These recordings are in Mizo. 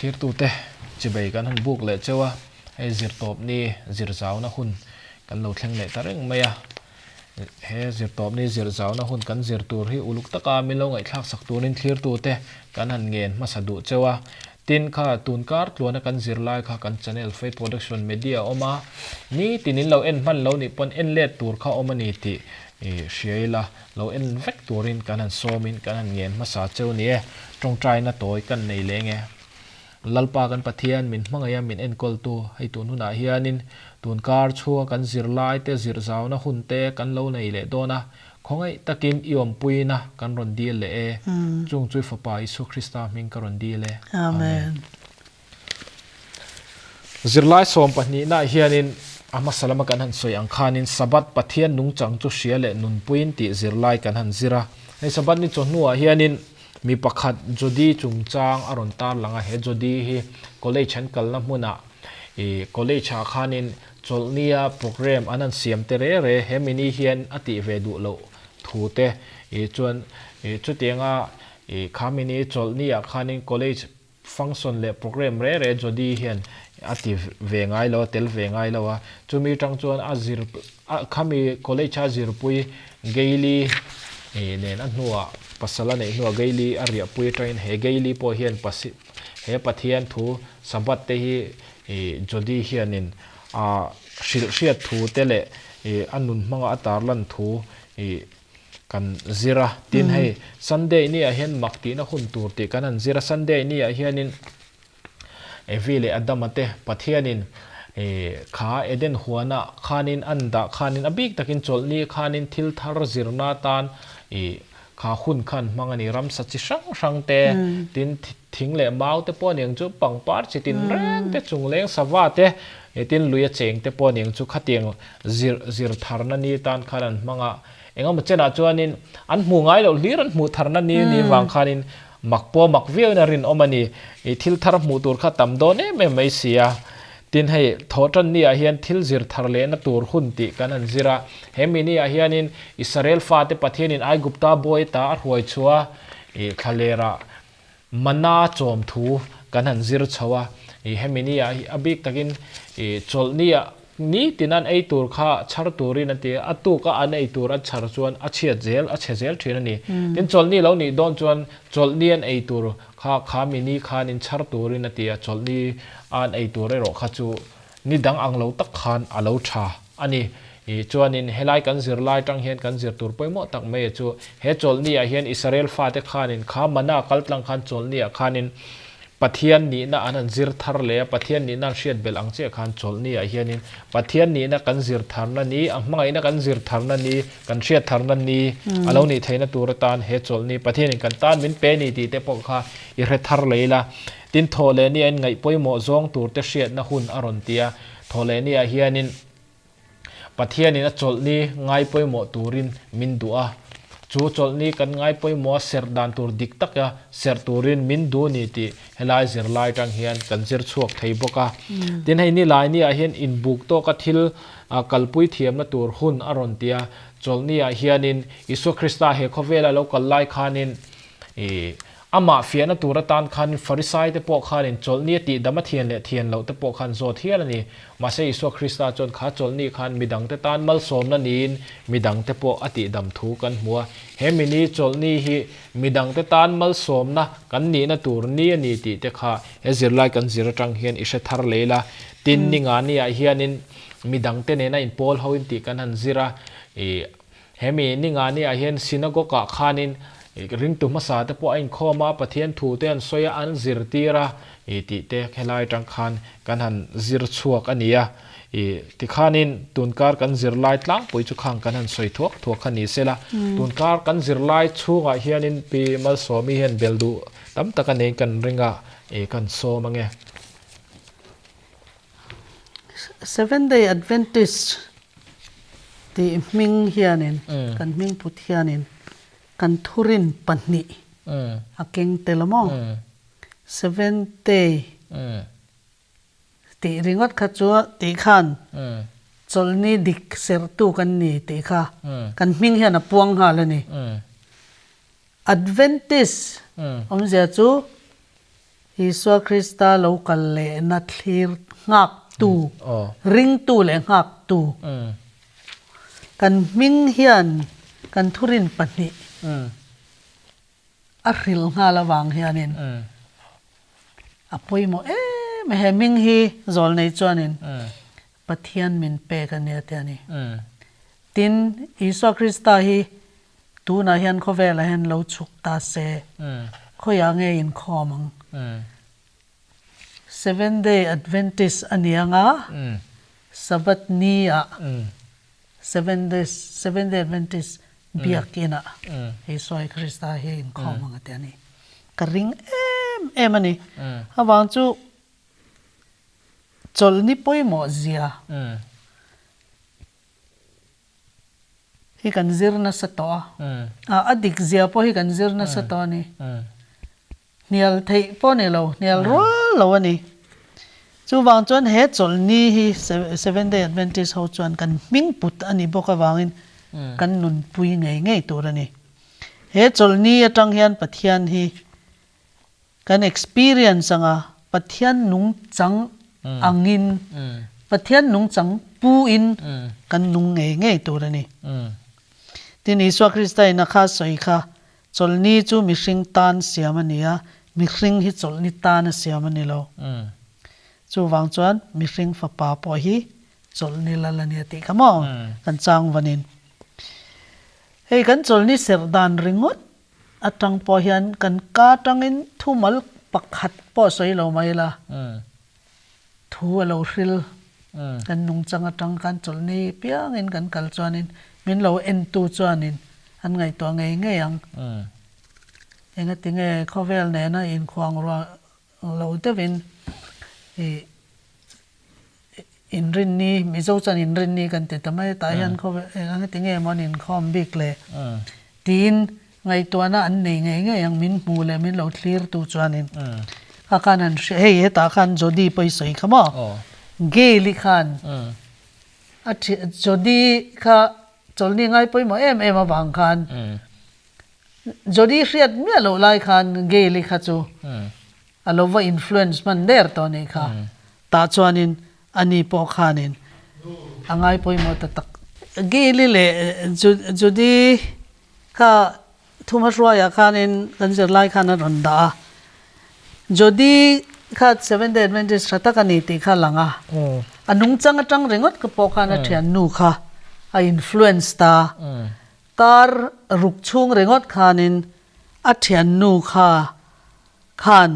Thlirtute chibei kan han buk leh cheu a, hei zirtawpni zirzauna hun kan lo thleng leh ta reng mai a. He zirtawpni zirzauna hun kan zir tur hi uluk taka min lo ngaihthlak sak turin thlirtute kan han ngen hmasa duh cheu a. Tin kha tunkar tluana kan zir lai kha kan channel Faith Production Media a awm a, nitin in lo en hman lo nih pawn en let tur kha awm a ni tih i hria ila, lo en vek turin kan han sawmin kan han ngen hmasa cheu ni e, tawngtaina tawi kan nei leng e. Lalpa kan Pathian min hmangaih a min enkawltu hei tun hunah hianin tunkar chhunga kan zirlai te zirzauna hun te kan lo nei leh dawn a, Khawngaih takin i awmpuina kan rawn dil leh e. Chung chu i Fapa Isua Krista hming ka rawn dil e. Amen. Zirlai sawmpahnihnaah hianin a hmasa lama kan han sawi ang khanin Sabbath Pathian nungchang chu hria leh nunpuiin tih zirlai kan han zir a. Hei Sabbath ni chawhnuah hianin mi pakhat Jodi chungchang a rawn tarlang a, he Jodi hi college an kalna hmunah I college ah khanin chawlhnia program an han siam te re re he mini hian a tih ve duh loh thu te i chuan i chutianga i kha mini chawlhni ah khanin college function leh program re re Jodi hian a ti ve ngai lo a tel ve ngai lo a chumi tang chuan a zir a khami college a zirpui Gaily i nen a hnuah pasal a neih hnuah Gaily a riahpui atangin he Gaily pawh hian pasi He Pathian thu Sabbath te hi Jodi hianin a hrilh hriat thu te leh a nun hmanga a tarlan thu kan zir a. Tin hei Sunday ni ah hian mak tihna hun tur tih kan han zir a. Sunday ni ah hianin Evi leh Adama te Pathianin kha Eden huana khanin an dah khanin a bik takin chawlhni khanin thil thar zirna atan Kha hun khan hmang a ni, ramsa chi hrang hrang te, tin thing leh mau te pawh aniang chu, pangpar chi tin reng te, chungleng sava te, tin lui a cheng te pawh aniang chu khatiang zir zir tharna ni tan khan an hmang a. Engemaw chenah chuanin an hmuh ngai loh hlir an hmuh tharna ni ni vang khanin mak pawh mak viauin a rinawm a ni. I thil thar hmuh tur kha tam dawn em em mai si a. Tin hei, thawhtan ni ah hian thil zir thar lehna tur hun tih kan han zir a. He mi ni ah hianin Israel fate Pathianin Aigupta bawi ta a hruai chhuah a, ih thlalerah mana chawm thu kan han zir chho a. Ih hemi ni ah a bik takin ih chawlhni ah nitin an ei tur kha chhar turin an ti a, a tuka an ei tur an chhar chuan a chhiat zel, a chhe zel thin a ni. Tin chawlhni lo nih dawn chuan chawlhni an ei tur Kha kha mi ni khan in chhar turin a ti a, chawlhni a an ei tur erawh kha chu ni dang ang lo tak khan a lo tha a ni. Ih chuanin helai kan zir lai tang hian kan zir tur pawimawh tak mai a chu he chawlhni ah hian Israel fate khanin kha mana kal tlang khan chawlhni ah khanin Pathian nihna an han zir thar leh a, Pathian nihna an hriat belh ang chiah khan chawlhni ah hianin Pathian nihna kan zir tharna ni, a hmangaihna kan zir tharna ni, kan hriat tharna ni a lo nih theihna tur atan he chawlhni Pathianin kan tan min pe ni tih te pawh kha i hre thar leh ila. Tin, thawhleh ni a inngaih pawimawh zawng tur te hriatna hun a rawn ti a, thawhleh ni ah hianin Pathianin a chawlhni ngai pawimawh turin min duh a, chu chawlhni kan ngai pawimawh a serh dan tur dik taka serh turin min duh ni tih helai zirlai atang hian kan zir chhuak thei bawk a. Tin, hei nilai ni ah hian inbuk tawka thil kalpui thiamna tur hun a rawn ti a, chawlhni ah hianin Isua Krista he khawvela lo kal lai khanin ih Amah fiahna tur atan khanin Farisai te pawh khanin chawlhni a tih dam a thian leh thian loh te pawh khan zawt hial a ni. Mahse Isua Krista chuan kha chawlhni khan midangte tan malsawmna niin midangte pawh a tih dam thu kan hmu a. He mini chawlhni hi midangte tan malsawmna kan nihna tur ni a ni tih te kha he zirlai kan zir atang hian i hre thar leh ila. Tin, ninga niah hianin midangte nena inpawl hoin tih kan han zir a. Ih. Hemi ninga niah hian synagogue-ah khanin ringtu hmasa te pawh a inkhawm a, Pathian thu te an sawi a, an zirtir a tih te helai atang khan kan han zir chhuak a ni a. Tikhanin tunkar kan zirlai tlangpui chu khang kan han sawi thuak thuak kha ni sela. Tunkar kan zirlai chhungah hianin Pi Malsawmi hian bel duh tam tak a nei kan ring a, kan sawm ange. Seventh Day Adventist tih hming hianin kan hming put hianin kan thurin pahnih a keng tel a maw? Seventh Day tih ringawt kha chu tih khan chawlhni dik serhtu kan ni tih kha kan hming hian a puang nghal a ni. Adventist awmzia chu. Isua Krista lo kal lehna thlir nghaktu, ringtu leh nghaktu. Kan hming hian kan thurin pahnih a hrilh nghal avang hianin a pawimawh em a, he hming hi zawlnei chuanin Pathian min pek a nia tih a ni. Tin, Isua Krista hi tunah hian khawvelah hian lo chhuk ta se, khawiah nge inkhawm ang? Seventh Day Adventist a ni ang a, Sabbath ni ah Seventh Day Seventh Day Adventist biakin ah Isua Krista hi inkhawm ang a ti a ni. Ka ring em em a ni. Avang chu chawlhni pawimawh zia hi kan zir nasa tawh a, a dik zia pawh hi kan zir nasa tawh a ni. Hnial theih pawh ni lo, hnial rual lo a ni. Chuvang chuan he chawlhni hi Seventh Day Adventist ho chuan kan hming put a ni bawk avangin kan nunpui ngei ngei tur a ni. He chawlhni atang hian Pathian hi kan experience anga Pathian nungchang angin, Pathian nungchang puin kan nung ngei ngei tur a ni. Tin, Isua Krista in a kha sawi kha Chawlhni chu mihring tan siam a ni a, mihring hi chawlhni tan a siam a ni lo. Chuvang chuan mihring fapa pawh hi chawlhni lal a nia tih kha maw kan chang vanin. Hei kan chawlhni serh dan ringawt atang pawh hian kan ka atangin thumal pakhat pawh sawi lo mai la. Thu a lo hril. Kan nungchang atang khan chawlhni piangin kan kal chuanin min lo entu chuanin an ngaihtuah ngei ngei ang. Engatinge khawvel nena inkhuang ruah lo deuhin ih inrinni, Mizo chuan inrinni kan ti ta mai a, tah hian khawvel engatinge maw an inkhawm bik le tiin Ngaihtuahna an nei ngei ngei ang, min hmu leh min lo thlirtu chuanin kha khan an hria, hei hetah khan Jodi pawh i sawi kha maw? Gail-i khan a Jodi kha chawlhni ngai pawimawh em em avang khan Jodi hriat miah loh lai khan Gail-i kha chu a lo va influence hman der tawh a nih kha. Tah chuanin ani pawh khanin a ngai pawimawh ta tak. Gail-i leh Jodi Kha thuma hruaiah khanin kan zirlai khan a rawn dah a, Jodi kha Seventh Day Adventist tha tak a ni tih kha a lang a, a nungchang atang ringawt ka pawh khan a thiannu kha a influence ta, kar ruk chhung ringawt khanin a thiannu kha khan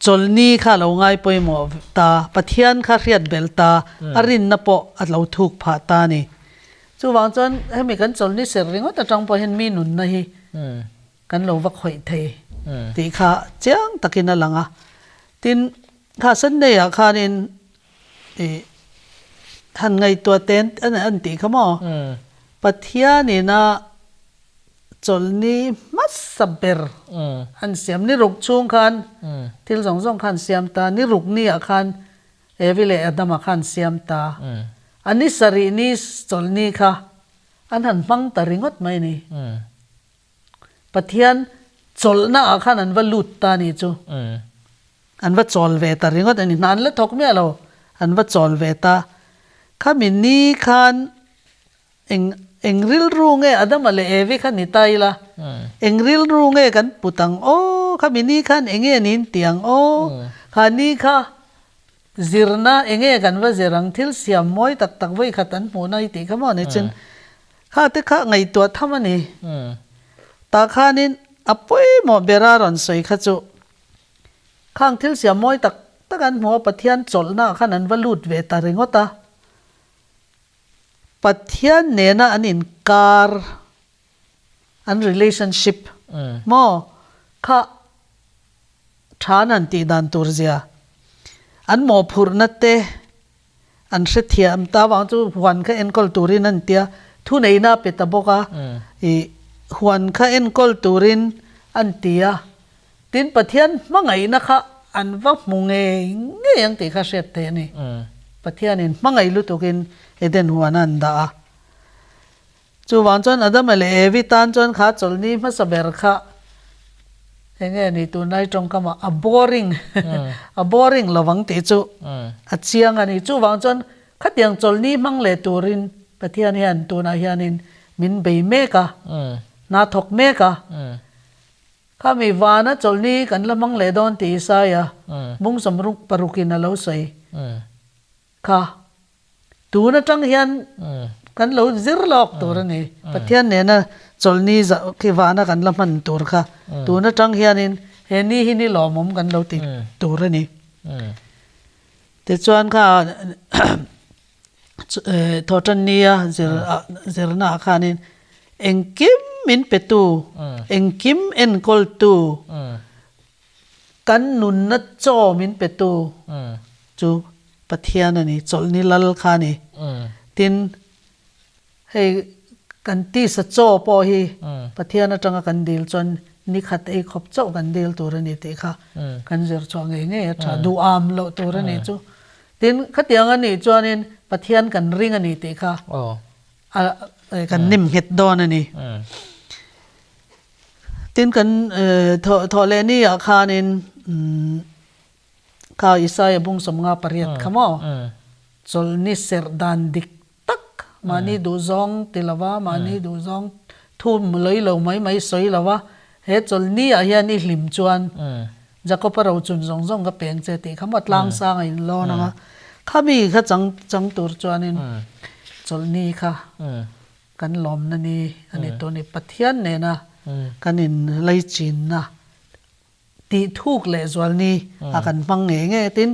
Chawlhni kha a lo ngai pawimawh ta, Pathian kha hriat belh ta, a rinna pawh a lo thuk phah ta a ni. Chuvang chuan hemi kan chawlhni ser ringawt atang pawh hian mi nunna hi kan lo va khawih thei tih kha chiang takin a lang a. Tin, kha Sunday-ah khanin ih han ngaihtuah te an tih kha maw? Pathianin a Chawlhni hmasa ber an siam. Ni ruk chhung khan thil zawng zawng kha an siam ta. Ni ruk ni ah khan Evi leh Adama kha an siam ta. A ni sarih ni chawlhni kha an han hmang ta ringawt mai a ni. Pathian chawlhna ah khan an va lut ta a ni chu. An va chawl ve ta ringawt a ni. Hna an la thawk miah lo. An va chawl ve ta. Khami ni khan Eng eng rilru nge Adama leh Evi kha ni ta ila, eng rilru nge kan put ang aw, khami ni khan eng nge niin ti ang aw, kha ni kha zirna eng nge kan va zir ang, thil siam mawi tak tak vawi khat an hmuhna i tih kha maw ni chin, kha te kha ngaihtuah tham a ni. Tah khanin a pawimawh bera rawn sawi kha chu khang thil siam mawi tak tak an hmuh a, Pathian chawlhna ah khan an va lut ve ta ringawt a. Pathian nena an inkar, an relationship maw kha than an tih dan tur zia, an mawhphurhna te an hrethiam ta avang chu huan kha enkawl turin an tia, thuneihna a pe ta bawk a, ih huan kha enkawl turin an ti a, tin Pathian hmangaihna kha an va hmu ngei ngei ang tih kha hriat theih a ni. Pathianin hmangaih lutukin Eden huan a an dah a. Chuvang chuan Adama leh Evi tan chuan kha chawlhni hmasa ber kha Enge ni tunlai tawngkam ah a boring a boring lovang tih chu a chiang a ni. Chuvang chuan khatiang chawlhni hmang leh turin Pathian hian tunah hianin min bei mek a, hna thawk mek a. Khami vana chawlhni kan la hmang leh dawn tih Isaia bung sawmruk parukin a lo sawi kha. Tun atang hian kan lo zir lawk tur a ni. Pathian nena chawlhni khi vana kan la hman tur kha tun atang hianin he ni hi ni lawmawm kan lo ti tur a ni. Tichuan kha Thawhtannia zirna ah khanin engkim min petu, engkim enkawltu, Kan nunna chaw min petu chu Pathian a ni, chawlhni lal kha a ni. Tin, hei kan tisa chaw pawh hi Pathian atanga kan dil chuan ni khat ei khawp chauh kan dil tur a ni tih kha kan zir chhuah ngei ngei a tha, duham loh tur a ni chu. Tin, khatiang a nih chuanin Pathian kan ring a ni tih kha kan nim nghet dawn a ni. Tin kan thawh leh ni ah khanin kha Isaiah bung 58 kha maw chawlhni serh dan dik tak mahni duhzawng ti lova mahni duhzawng thu lawi lo mai mai sawi lova he chawlhni ah hian i hlim chuan Jakob-a rochun zawng zawng ka peng che tih kha maw tlang sang a in lawn ang a khami kha chang chang tur chuanin chawlhni kha Kan lawmna ni a ni tawh a ni. Pathian nena kan inlaichinna tih thuk leh zual ni a kan hmang ngei ngei a. Tin,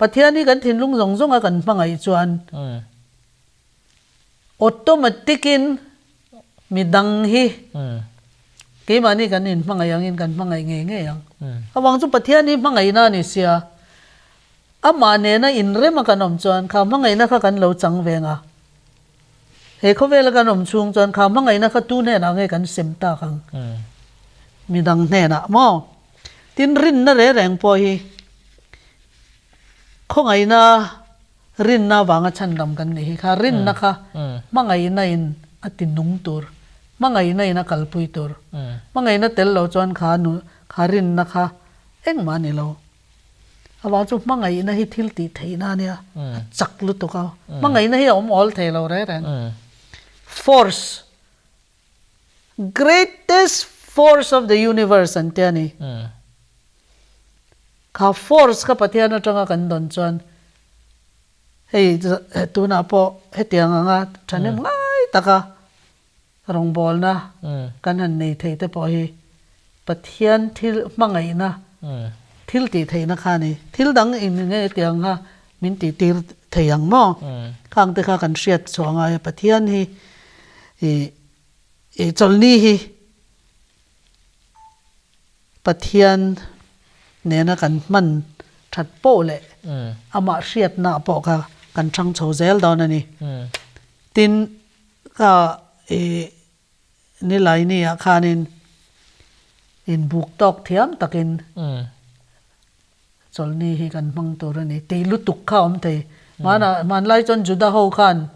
Pathian hi kan thinlung zawng zawng a kan hmangaih chuan automatic in midang hi keimahni kan inhmangaih angin kan hmangaih ngei ngei ang. Avang chu Pathian hi hmangaihna a ni sia, amah nena inrem a kan awm chuan kha hmangaihna kha kan lo chang ve ang a. He khawvela kan awm chhung chuan kha hmangaihna kha tu hnenah nge kan sem tak ang? Midang hnenah maw? Tin, rinna reng reng pawh hi khawngaihna rinna avanga chhandam kan nih hi kha rinna kha hmangaihna in a ti nung tur, hmangaihna in a kalpui tur. Hmangaihna tel lo chuan kha nu kha rinna kha engmah a ni lo. Avang chu hmangaihna hi thil tih theihna a nia, a chak lutuk a. Hmangaihna hi a awm awl thei lo reng reng. Force, greatest force of the universe an tia ni. Kha force kha Pathian atanga kan dawn chuan hei tunah pawh hetiang anga thahnem ngai taka Rawngbawlna kan han nei thei te pawh hi Pathian thil hmangaihna thil tih theihna kha a ni. Thil dang eng nge tiang kha min tih tir thei ang maw? Khang te kha kan hriat chhuah ngai a, Pathian hi ih chawlhni hi Pathian nena kan hman that poh leh amah hriatna pawh kha kan chang chho zel dawn a ni. Tin, Ka i Nilaini ah khanin inbuk tawk thiam takin chawlhni hi kan hmang tur a ni tih lutuk kha a awm thei. Hmanah hmanlai chuan Juda ho khan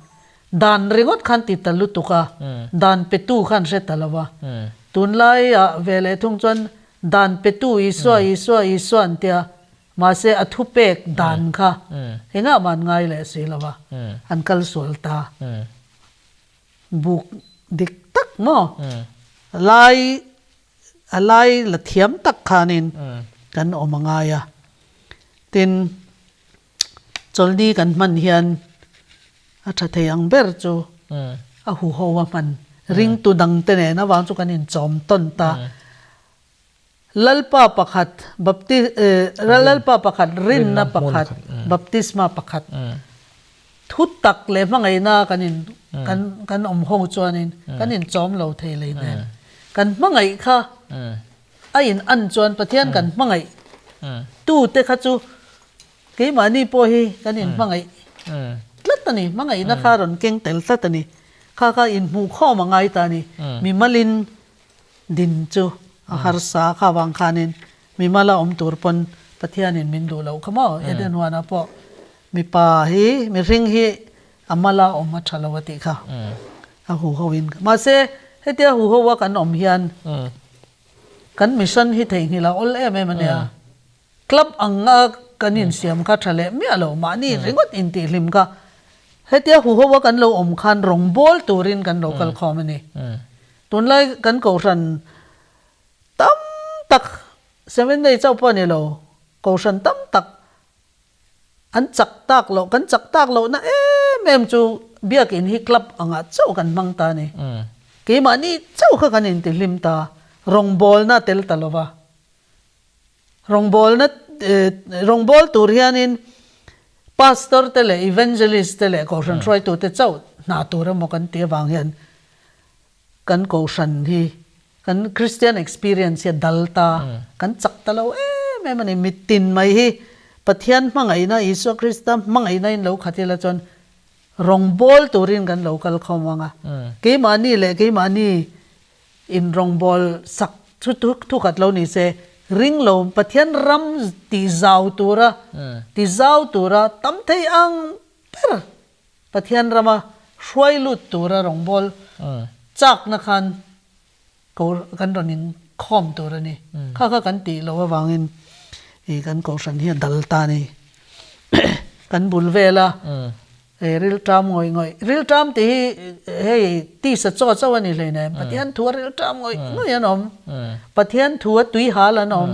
dan ringawt khan ti ta lutuk a, dan petu khan hre ta lo va. Tunlai ah ve leh thung chuan dan petu Isua Isua Isua an tia Mahse a thupek dan kha engah mah an ngai leh si lo va, an kal sual ta. Buk dik tak maw? Lai a lai la thiam tak khanin kan awm a ngai a. Tin, chawlhni kan hman hian a tha thei ang ber chu a huho a hman. Ringtu dangte nen avang chu kan inchawm tawn ta. Lalpa pakhat, bapti, Lalpa pakhat, rinna pakhat, baptisma pakhat. Thu tak leh hmangaihna kan in kan kan awm ho chuanin kan in chawm lo thei lei nen. Kan hmangaih kha a in an chuan Pathian kan hmangaih tu te kha chu keimahni pawh hi kan in hmangaih tlat a ni. Hmangaihna kha rawn keng tel tlat a ni. Kha kha inhmuhkhawm a ngai ta a ni. Mimalin Din chu a harsa a, kha vang khanin mimala awm tur pawn Pathianin min duh loh kha maw? Eden huanah pawh mipa hi, mihring hi a mala awm a tha lo a tih kha a huho in. Mahse, hetia huho a kan awm hian. Kan mission hi theihnghilh a awl em em a nia. Club anga kan insiam kha tha leh miah lo, mahni ringawt intihhlim kha hetia huho a kan lo awm khan rawngbawl turin kan lo kal khawm a ni. Tunlai kan kohhran tam tak, Seventh Day chauh pawh a ni lo, kohhran tam tak An chak tak loh, kan chak tak lohna em em chu biakin hi club angah chauh kan hmang ta a ni. Keimahni chauh kha kan intihlim ta, rawngbawlna tel ta lova. Rawngbawlna, rawngbâwl tur hianin pastor te leh evangelist te leh kohhran hruaitute chauh hna tur emaw kan tih avang hian kan kohhran hi Kan Christian experience hi a dal ta, kan chak ta lo em em a ni. Mitin mai hi Pathian hmangaihna, Isua Krista hmangaihna in lo khat ila chuan rawngbâwl turin kan lo kal khawm ang a. Keimahni leh keimahni in rawngbâwl sak chu thukhat lo ni se, ring lo Pathian ram ti zau tura, ti zau tura tam thei ang ber Pathian rama hruai lut tura rawngbâwl châkna khan ko kan rawn inkhâwm tur a ni. Kha kha kan tih loh avangin ih kan kohhran hi a dal ta a ni. Kan bul vela rilṭam ngawih ngawih, rilṭam tih hi hei tisa chaw chauh a ni hleinem, Pathian thua rilṭam ngawih ngawih an awm, Pathian thua tui hal an awm,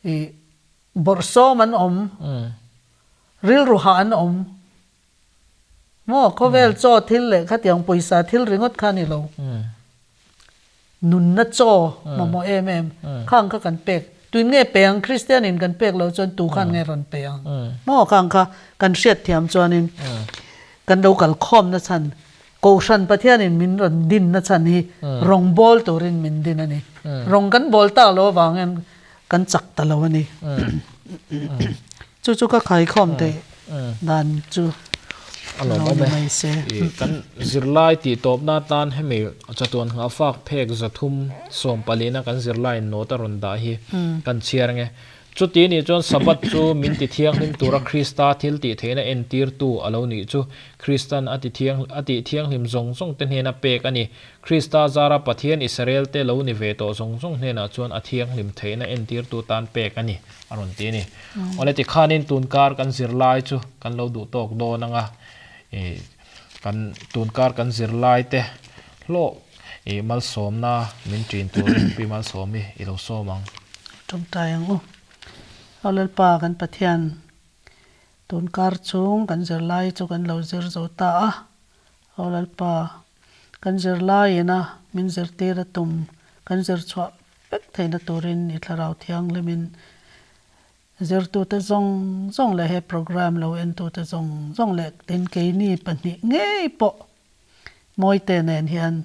ih bawrhsawm an awm. Rilru hah an awm maw? Khawvel chaw thil leh khatiang pawisa thil ringawt kha a ni lo. Nunna chaw mamawh em em khang kha kan pek. Tuin nge pe ang? Kristian in kan pek loh chuan tu khan nge rawn pe ang? Maw khang kha kan hriatthiam chuanin kan lo kal khawm na chhan Kohhran Pathianin min rawn din na chhan hi rawng bawl turin min din a ni. Rawng kan bawl tak loh avangin kan chak ta lo a ni. Chu chu ka khaikhawm theih dan chu a lo ni mai se. Kan zirlai tih tawpna atan hemi chatuan nghahfak phek 314 kan zirlaiin note a rawn dah hi kan chhiar ang e. Chuti nih chuan Sabbath chu min ti thianghlim tura Krista thil tih theihna entirtu a lo nih chu Kristan a ti thiang a tih thianghlim zawng zawng te hnena pek a ni. Krista zara Pathian Israel te lo ni ve tawh zawng zawng hnenah chuan a thianghlim theihna entirtu tan pek a ni. A rawn ti a ni. Awle tikhanin tunkar kan zirlai chu kan lo duh tawk dawn ang a, ih kan tunkar kan zirlai te hlawh ih malsawmna min ṭin turin Pi Malsawmi i lo sawm ang. Tawngtai ang u. Aw Lalpa kan Pathian, tunkar chung kan zirlai chu kan lo zir zo ta a. Aw Lalpa, kan zirlaiin a min zirtir a tum kan zir chhuah vek theihna turin i Thlarau Thianghlimin zirtute zawng zawng leh he programme lo entute zawng zawng leh tin keini pahnih ngei pawh Mawite nen hian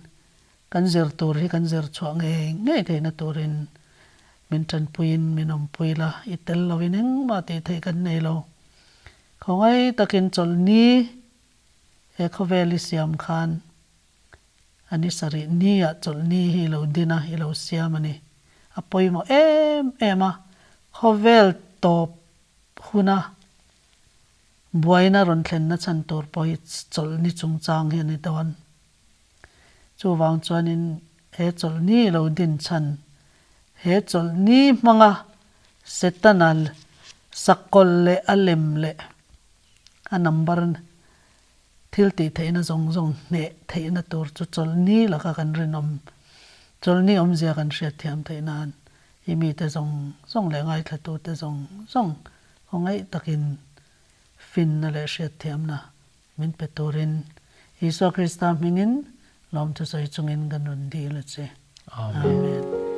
kan zir tur hi kan zir chhuah ngei ngei theihna turin min tanpuiin min awmpui la, i tel lovin engmah tih theih kan nei lo. Khawngaih takin chawlhni He khawvel i siam khan a ni sarih ni ah chawlhni hi i lo din a, i lo siam a ni. A pawimawh em em a, khawvel tawp huna buaina rawn thlenna chhan tur pawh hi chawlhni chungchang hi a ni dawn. Chuvang chuanin he chawlhni i lo din chhan, he chawlhni hmanga Setana sakawlh leh a lem leh A number thil tih theihna zawng zawng hneh theihna tur chu chawlhni laka kan rinawm, chawlhni awmzia kan hriatthiam theih nan i mite zawng zawng leh ngaithlatute zawng zawng khawngaih takin finna leh hriatthiamna min pe turin Isua Krista hmingin lawmthu sawi chungin kan rawn dil a che. Amen.